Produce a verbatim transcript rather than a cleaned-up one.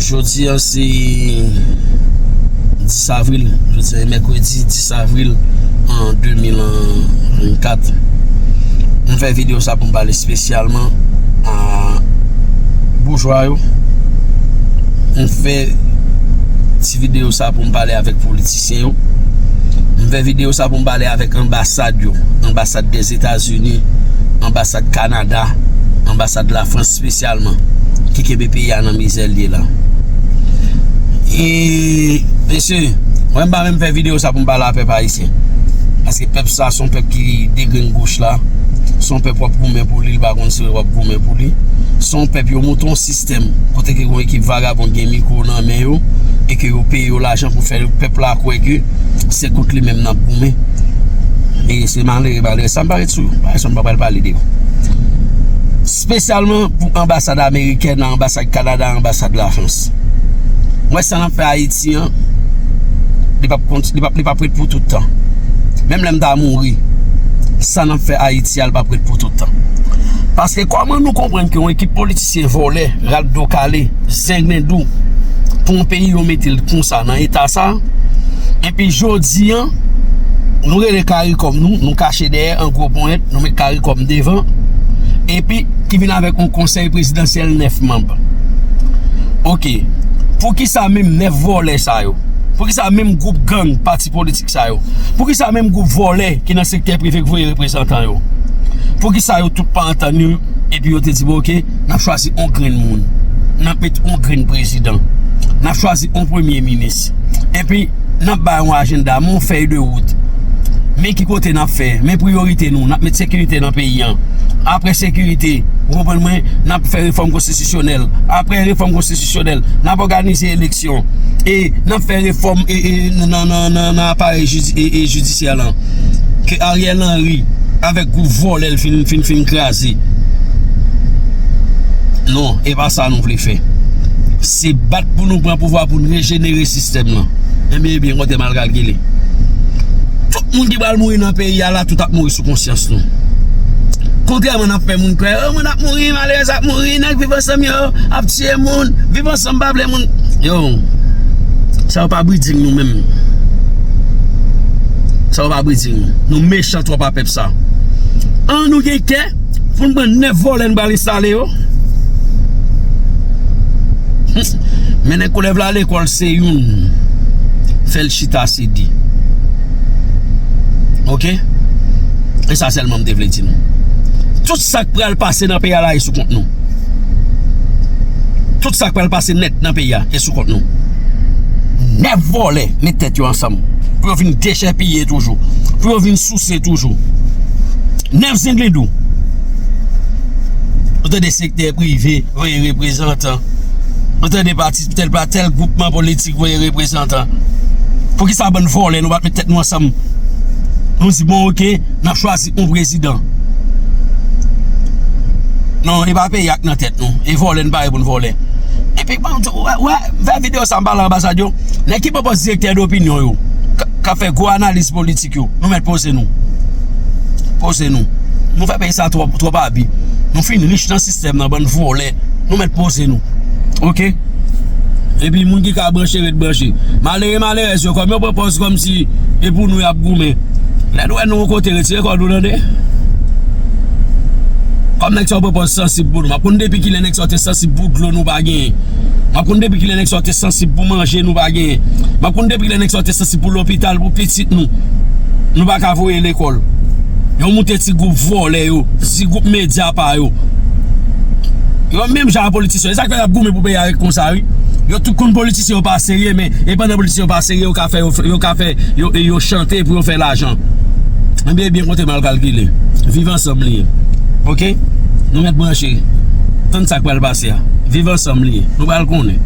Jodi a se dis avril, jodi a se mèkredi dis avril an de mil vennkat. M fè videyo sa pou m pale espesyalman a boujwa yo. M fè ti videyo sa pou m pale avèk politisyen yo. M fè videyo sa pou m pale avèk anbasad yo, anbasad Dèzetazini, anbasad Kanada, anbasad Lafrans espesyalman, ki kenbe peyi a nan mizè l ye la. E, mesye, mwen m pa menm fè videyo sa pou m pale a pèp ayisyen. Paske pèp sa se yon pèp ki degrenn goch la. Se yon pèp w ap goumen pou li, li pa konn si w ap goumen pou li. Se yon pèp yo monte yon sistèm kote ke yon ekip vagabon gen mikwo nan men yo e ke yo peye yo lajan pou fè pèp la kwè ke se kont li menm n ap goumen. E se malere, malere. Sa m pa ret sou yo. Pa egzanp, m pa pral pale de yo. Espesyalman pou anbasad amerikèn, anbasad Kanada, anbasad Lafrans. Mwen, sa n ap fè Ayiti an, li p ap kont-, li p ap, li p ap ret pou tout tan. Menm lè m ta mouri, sa n ap fè Ayiti a, li p ap ret pou tout tan. Paske kòman nou konprann ke yon ekip politisyen vòlè, rat do kale, zenglendou, pou yon peyi yo mete l konsa nan eta sa, epi jodi a, nou rele karikòm nou, nou kache dèyè an gwo ponyèt, nou met karikòm devan, epi ki vin avèk yon konsèy prezidansyèl nèf manm. Oke, poukisa menm nèf vòlè sa yo? Poukisa menm gwoup gang pati politik sa yo? Poukisa menm gwoup vòlè ki nan sektè prive k voye reprezantan yo? Poukisa yo tout pa antann yo, epi yo te di, "Bon, oke, n ap chwazi yon grenn moun. N ap met yon grenn prezidan. N ap chwazi yon premye minis. Epi, n ap bay yon ajanda, yon fèy de wout. Men ki kote n ap fè, men priyorite nou, n ap met sekirite nan peyi an. Apre sekirite, ou konprann mwen, n ap fè refòm konstitisyonèl. Apre refòm konstitisyonèl, n ap òganize eleksyon. E n ap fè refòm, e, e, nan, nan, nan, nan aparèy jidi-, e, e, jidisyè lan. Ke Ariel Henry, avèk gwoup vòlè l fin, fin, fin kraze." Non, e pa sa nou vle fè. Se bat pou nou pran pouvwa, pou n rejenere sistèm lan. Ebyen, ebyen, kote m al kalkile. Tout moun ki pral mouri nan peyi a la, tout ap mouri sou konsyans nou. Kontrèman n ap fè moun kwè, "O, moun ap mouri, malerèz ap mouri, nèg Viv Ansanm yo ap tiye moun, Viv Ansanm pa vle moun." Yo, sa yo pa briding nou menm. Sa yo pa briding nou. Nou mechan twòp a pèp sa. An nou gen kè pou n pran nèf vòlè n pral enstale yo. Mennen koulèv la lekòl se youn. Fè l chita se de. Oke? E sa sèlman m te vle di nou. Tout sa k pral pase nan peyi a la e sou kont nou. Tout sa k pral pase nèt nan peyi a e sou kont nou. Nèf vòlè met tèt yo ansanm pou yo vin dechèpiye toujou, pou yo vin souse toujou. Nèf zenglendou. Ou tande sektè prive voye reprezantan. Ou tande pati tèl pa tèl gwoupman politik voye reprezantan. Poukisa bann vòlè nou pa t met tèt nou ansanm? Nou di, "Bon, oke, n ap chwazi yon prezidan." Non, e pa peyi a k nan tèt nou. E vòlè, n pare pou n vòlè. Epi, bon, wè, wè, fè videyo sa m pale anbasad yo. Nèg ki pran pòs direktè dopinyon yo, k, k ap fè gwo analiz politik yo, nou mèt poze nou. Poze nou. Nou fè peyi sa twòp, twòp abi. Nou fin rich nan sistèm nan, bann vòlè. Nou mèt poze nou. Oke? Epi moun ki ka branche, ret branche. Malere, malerèz yo, kòm yo pran pòz kòmsi e pou nou y ap goumen. Lè nou wè nou yon kote, retire kò nou, tande. Kòm nèg sa yo pran pòz sansib pou nou. M ap konn depi kilè nèg sa yo te sansib pou dlo nou pa genyen. M ap konn depi kilè nèg sa yo te sansib pou manje nou pa genyen. M ap konn depi kilè nèg sa yo te sansib pou lopital, pou pitit nou. Nou pa ka voye lekòl. Yo moute ti gwoup vòlè yo, ti gwoup medya pa yo. Yo menm jan a politisyen. E sa k fè y ap goumen pou peyi a ret konsa, wi. Yo tout konn politisyen yo pa serye, men e pandan politisyen yo pa serye, yo ka fè, yo, yo ka fè, yo, yo chante pou yo fè lajan. Ebyen, byen konte m al kalkile. Viv Ansanm li ye. Oke? Nou mèt branche. Tann sa k pral pase a. Viv Ansanm li ye. Nou pral konnen.